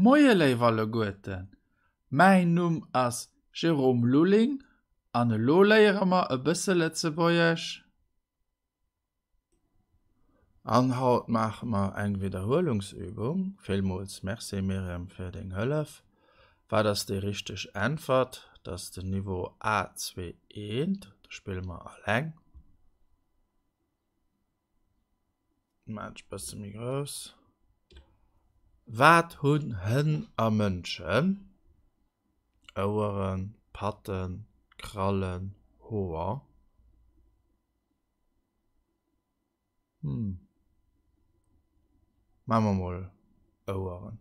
Moie léif alleguerten, mäin Numm ass Jérôme Lulling an elo léiere mer e bësse Lëtzebuergesch. An haut maache mer eng Wiederhuelungsübung. Villmools Merci Myriam fir deng Hëllef. Wat ass déi richteg Äntwert? Dat ass den Niveau A2 1, do spille mer alleng. Maan ech bësse méi grouss. Wat hunn Hënn a Mënschen? Oueren, Patten, Krallen, Hoer. Hm. Maache mer mol Oueren.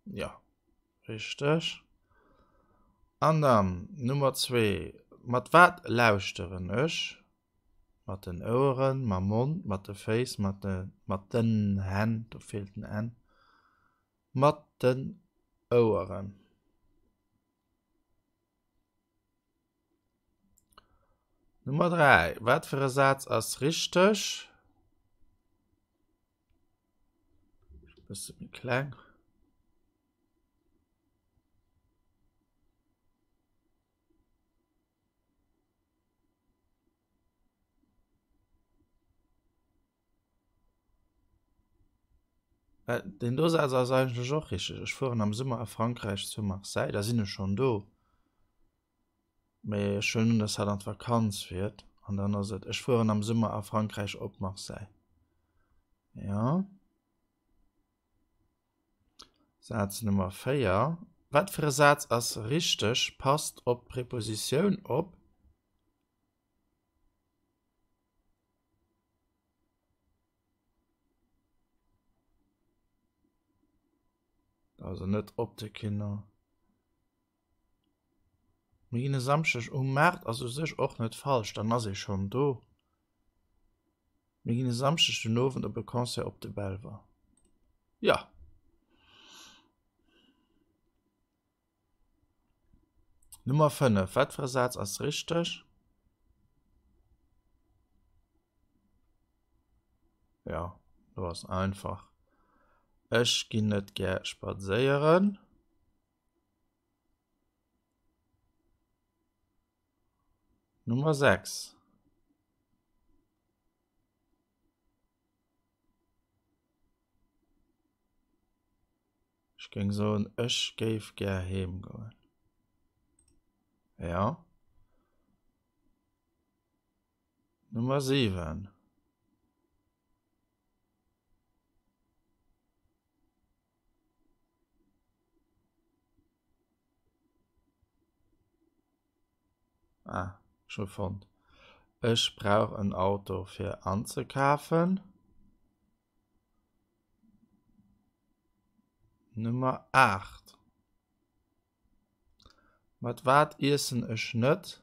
Jo, richteg. An dann Nummer zwee, Mat wat lauschteren ech? Mat den Oueren, mam Mond, mat de Féiss, mat de mat den Hänn, do feelt den N, mat den Oueren. Nummer 3, Wat fir e Saz ass richteg? Bësse méi kleng. Äh, den do Saz ass eigentlech och richteg. Ech fueren am Summer a Frankräich zu Marseille, da sinn ech schonn do. Mee ech huelen un, dass hatt an d'Vakanz fiert an dann ass et, ech fueren am Summer a Frankräich op Marseille. Jo. Saz Nummer 4. Wat fir e Saz ass richteg? Passt op d'Prepositioun op. Also net op de Kino. Mir ginn e Samschdeg um Maart ass u sech och net falsch, dann ass ee schonn do. Mir ginn e Samschdeg den Owend op e Concert op de Belval. Jo. Nummer 5, Wat fir e Saz ass richteg? Jo, do ass einfach. Ech ginn net gär spadséieren. Nummer 6. Ech géing soen, ech géif gär heem goen. Ja. Nummer 7. Ah, scho fonnt. Ech brauch en Auto fir anzekafen. Nummer 8. Mat wat iessen ech net?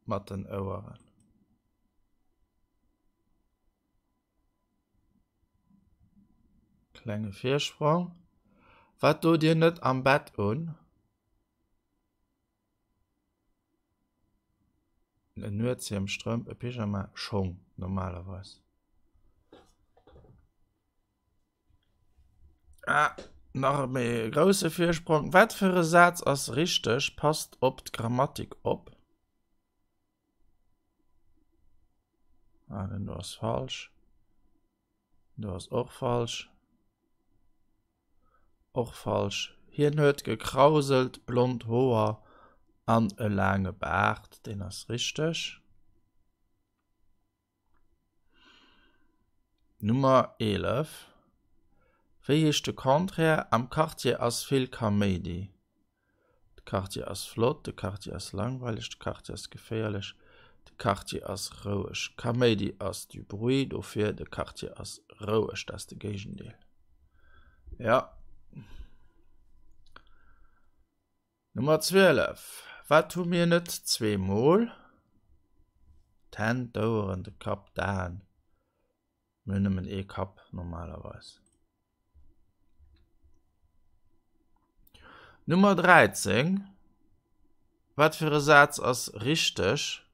Mat den Oueren. Klenge Virsprong. Wat dot Dir net am Bett un? En Nuetshiem, Strëmp, e Pyjama, Schong normalerweis. Ah, nach e méi grousse Virsprong. Wat fir e Saz ass richteg? Passt op d'Grammatik op. Ah, den do ass falsch. Do ass och falsch. Och falsch. Hien huet gekrauselt blond Hoer an e laange Baart. Deen ass richteg. Nummer 11. Wéi heescht de Contraire? Am Quartier ass vill Kaméidi. De Quartier ass flott, de Quartier ass langweileg, de Quartier ass geféierlech, de Quartier ass roueg. Kaméidi ass du bruit, dofir de Quartier ass roueg, dat ass de Géigendeel. Jo. Nummer 12, Wat hu mir net zweemol? D'Hänn, d'Oueren, de Kapp, d'Aen. Mir hunn nëmmen ee Kapp normalerweis. Nummer 13, Wat fir e Saz ass richteg?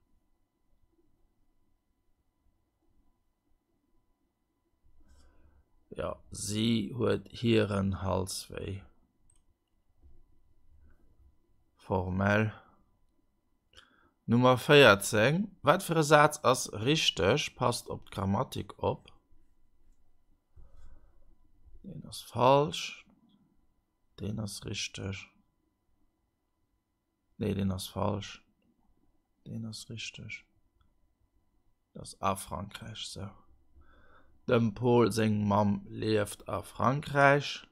Jo, si huet hiren Hals wéi. Formell. Nummer 14, Wat fir e Saz ass richteg? Passt op d'Grammatik op. Deen ass falsch. Deen ass richteg. Nee, deen ass falsch. Deen ass richteg. Dat ass a Frankräich sou. Dem Pol seng Mamm lieft a Frankräich.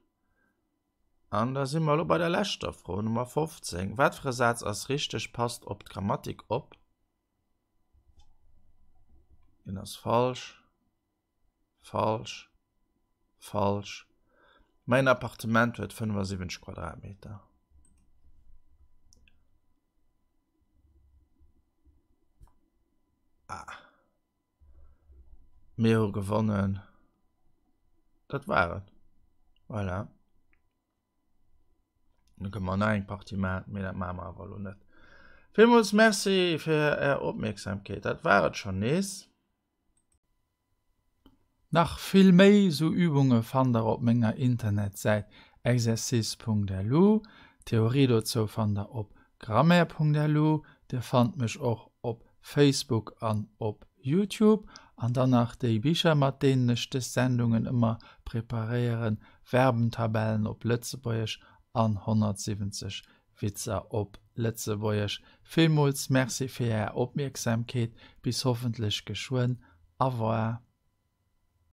An da si mer elo bei der leschter Fro, Nummer 15. Wat fir e Saz ass richteg? Passt op d'Grammatik op. Deen ass falsch. Falsch. Falsch. Mäin Appartement huet 75 Quadratmeter. Ah. Mir hu gewonnen. Dat war et. Voilà. Dann kënne mer nach eng Partie maachen, mee dat maache mer awer elo net. Villmools Merci fir Är Opmierksamkeet. Dat war et schonn nees. Nach vill méi sou Übunge fannt der op menger Internetsäit exercice.lu. D'Theorie dozou fannt der op grammaire.lu. Dir fannt mech och op Facebook an op Youtube. An dann nach déi Bicher mat deenen ech des Sendungen ëmmer preparéieren, Verbentabellen op Lëtzebuergesch an 170 Witzer op Lëtzebuergesch. Villmools Merci fir Är Opmierksamkeet. Bis hoffentlech geschwënn. Au revoir.